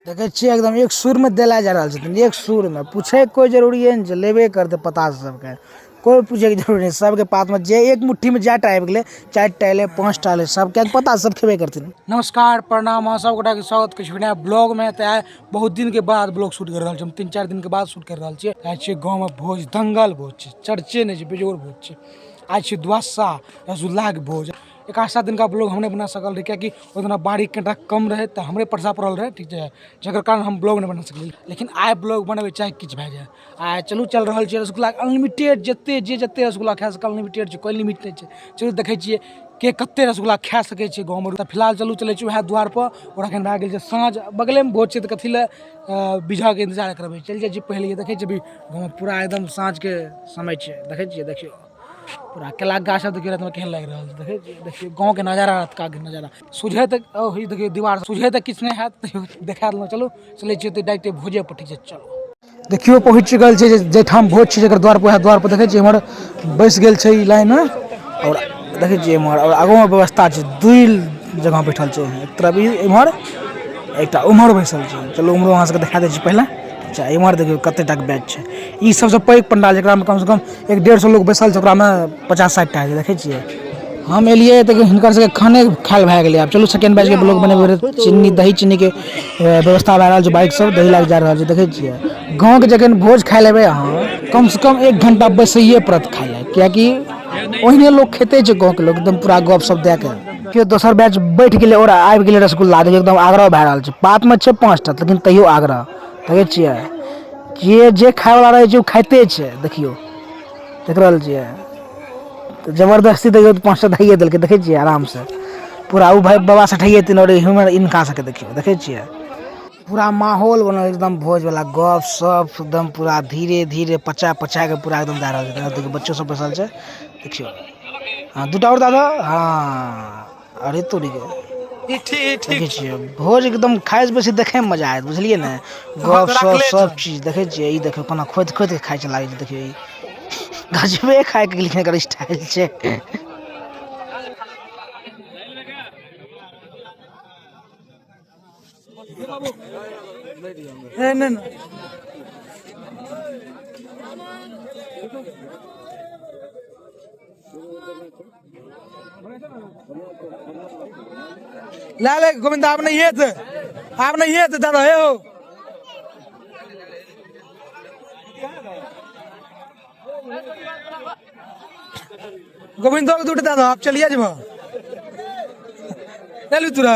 देखै छियै एकदम एक सुरमे देला जा रहल छथिन, एक सुरमे। पूछैके कोइ जरूरिए नहि छै, लेबे करतै पता से सबके, कोइ पूछैके जरूरी नहि। सबके पातमे जे एक मुट्ठीमे 4टा आबि गेलै, 4टा एलै, 5टा एलै, सबके पता सब खेबे करथिन। नमस्कार, प्रणाम, अहाँ सब गोटाके स्वागत करै छी नया ब्लॉगमे। तऽ आइ बहुत दिनके बाद ब्लॉग शूट करि रहल छी हम, 3-4 दिनके बाद शूट करि रहल छियै। आइ छियै गाँवमे भोज, दंगल भोज छै, चर्चे नहि छै, बेजोड़ भोज छै। आइ छियै द्वादशा रसगुल्लाके भोज। 1-7 दिन का ब्लॉग हम नहीं बना सकल रही, कियाकि ओहि दिना बाढ़ि कनिटा कम रहे तऽ हमरे परसा पड़ल रहे, ठीक छै, जकर कारण हम ब्लॉग नहीं बना सकलियै। लेकिन आइ ब्लॉग बनेबै चाहे किछु भए जाए। आइ चलू चल रहल छियै रसगुल्ला अनलिमिटेड, जते जे जते रसगुल्ला खा सकै अनलिमिटेड छै, कोइ लिमिट नहि छै। चलू देखै छियै के कते रसगुल्ला खा सकै छै गाँवमे। तऽ फिलहाल चलू चलै छी वएह द्वारपर। और एखन भए गेल छै साँझ, बगलेमे भोज छै तऽ कथी लए बीझाके इन्तजार करबै, चलि जाइ छी पहिले। देखै छियै अभी गाँवमे पूरा एकदम साँझके समय छै, देखै छियै, देखियौ पूरा केलाके गाछ सब देखियौ रातिमे केहन लागि रहल छै, देखै छियै, देखियौ गाँवके नजारा, रातुका नजारा। सुझै तऽ ओ ई देखियौ दीवार, सुझै तऽ किछु नहि हैत, तैयो देखा देलहुँ। चलू चलै छियै तऽ डायरेक्टे भोजे पर, ठीक छै, चलू। देखियौ पहुँच चुकल छै जाहिठाम भोज छै, जकर द्वार पर, वएह द्वार पर देखै छियै एम्हर बैस गेल छै ई लाइनमे। आओर देखै छियै एम्हर आओर आगूमे व्यवस्था छै, 2 जगह बैठल छै, एक तरफ ई एम्हर, एकटा उम्हर बैसल छै। चलू उम्हरो अहाँ सबके देखा दै छी पहिले। अच्छा एम्हर देखियौ कते टाके बैच छै। ई सबसँ पैघ पंडाल जकरामे कमसँ कम 100-150 लोक बैसल छै, ओकरामे 50-60 टा छै। देखै छियै हम एलियै तऽ हिनकर सबके खाने खायल भए गेलै। आब चलू सेकेंड बैचके ब्लॉग बनेबै। चीनी दही चीनीके व्यवस्था भए रहल छै, बाइक सब दही लए कऽ जा रहल छै। देखै छियै गाँवके जखन भोज खाय लेबै अहाँ, कमसँ कम 1 घंटा बैसैये पड़त खाय लए, किएकि ओहिने लोक खेते छै गाँवके लोक, एकदम पूरा गप सप दए कऽ। केओ दोसर बैच बैठ गेलै और आबि गेलै रसगुल्ला। देखियौ एकदम आग्रह भए रहल छै, पातमे छै 5टा, लेकिन तैयो आग्रह। देखै छियै जे जे खायवला रहै छै ओ खाइते छै। देखियौ देख रहल छियै तऽ जबरदस्ती देखियौ तऽ 5टा दैए देलकै। देखै छियै आरामसँ पूरा ओ भाय बाबा सठैयेथिन और हमर इनका सबके देखियौ, देखै छियै पूरा माहौल बनल एकदम भोजवला, गप सप एकदम पूरा धीरे धीरे पचा पचा कऽ पूरा एकदम दए रहल छै। देखियौ बच्चो सब बैसल छै, देखियौ। हाँ 2टा और दादा, हाँ अरे तोरी के देखै छियै भोज एकदम खाइ से बेसी देखैमे मजा आयत, बुझलियै ने। गप सप सब चीज देखै छियै। ई देखियौ कोना खोदि खोदि कऽ खाइ छै, लागै छै। देखियौ ई गजबे खाइके गेलखिन, एकर स्टाइल छै। नहीं। ला ले गोविंद, आप नहीं है थे, आप नहीं है थे दादा, हे हो। गोविंद के दूटा दादा, आप चलिए जब चलू तुरा।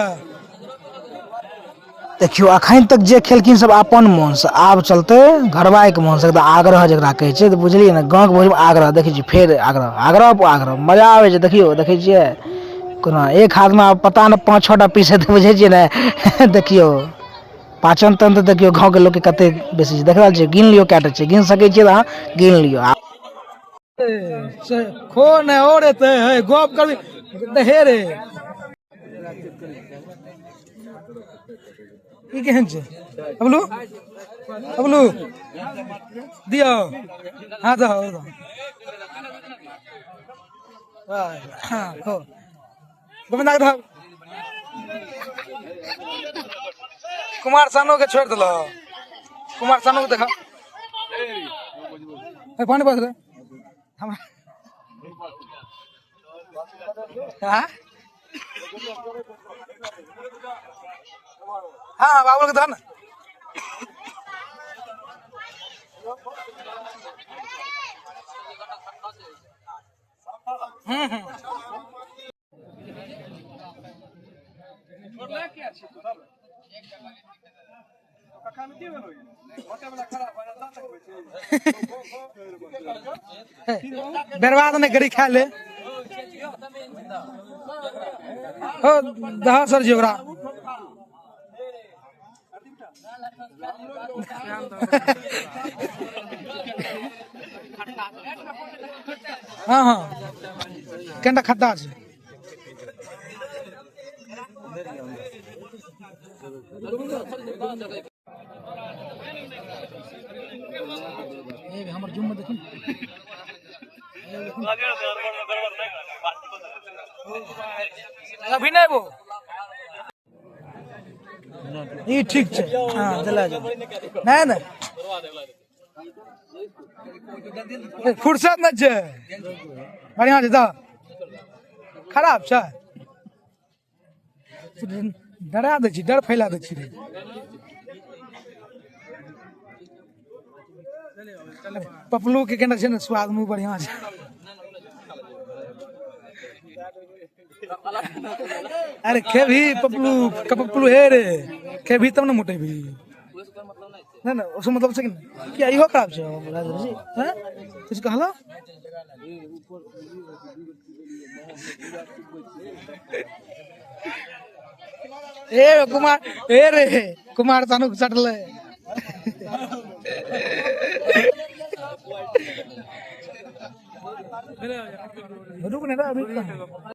देखियौ अखन तक जे खेलखिन सब अपन मोनसँ, आब चलतै घरबाइके मोनसँ, एकदम आग्रह जकरा कहै छै, तऽ बुझलियै ने। गाँवके भोजमे आग्रह देखै छियै, फेर आग्रह, आग्रह पर आग्रह, मजा आबै छै। देखियौ देखै छियै कोना एक हाथमे आब पता नहि 5-6टा पीस हेतै, बुझै छियै ने। देखियौ पाचन तंत्र देखियौ गाँवके लोकके कते बेसी छै। देख रहल छियै, गिन लियौ कएटा छै, गिन सकै छियै तऽ अहाँ गिन लियौ। खो नहि और एतै है गप करबी हे रे। ई केहन छै अबलू? अबलू दियौ। हाँ दहो, दहो। हाँ खो गोविंदा के दहो। कुमार सानू के छोड़ि देलहो, कुमार सानू के देखा पानी बस रे हमरा। हाँ हाँ बाबुल के दहो ना। बर्बाद नहीं करी, खा ले। हो दहा सर जी ओकरा। हाँ हाँ कनिटा खट्टा छै। हमर जुम में देखिन अभी नहीं वो। ई ठीक छै। हाँ, चला जाओ। नहीं नहीं, फुर्सत नहीं छै। बढ़िया छै तऽ खराब छै। डरा दै छी, डर फैला दै छी रे। पपलू के केना छै ने स्वाद मुँह बढ़िया छै। अरे खेबही पपलू, पपलू हे रे, खेबही तब ने मोटेबही। नहीं नहीं, उसको मतलब छै कि नहीं? किया इहो खराब छै राजेंद्र जी? हैं, किछु कहलो? ए कुमार, ए रे कुमार सानू के सटलै। रुक नहीं रहा अभी।